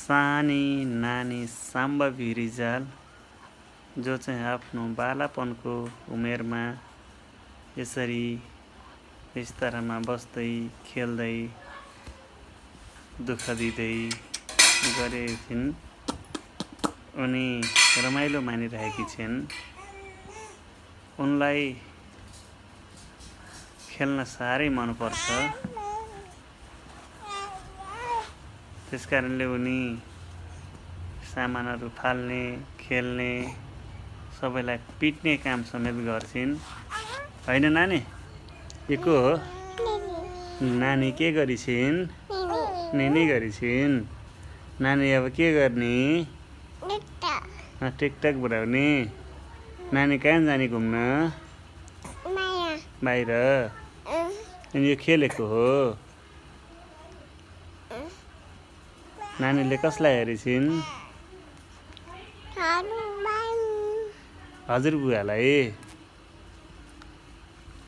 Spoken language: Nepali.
सानी नानी साम्बवी रिजाल जो चाहिँ आफ्नो बालापनको उमेरमा यसरी बिस्तारामा बस्दै खेल्दै दुःख दिँदै गरेकी छिन्। उनी रमाइलो मानिरहेकी छिन्। उनलाई खेल्न साह्रै मनपर्छ। त्यसकारणले उनी सामानहरू फाल्ने, खेल्ने, सबैलाई पिट्ने काम समेत गर्छिन्। होइन नानी? यो को हो? नानी के गरिछिन्? निनी गरिछिन्। नानी अब के गर्ने? टिकटक बनाउने। नानी कहाँ जाने घुम्न? बाहिर। अनि यो खेलेको हो? नानीले कसलाई हेरेछिन्? हजुरबुवालाई।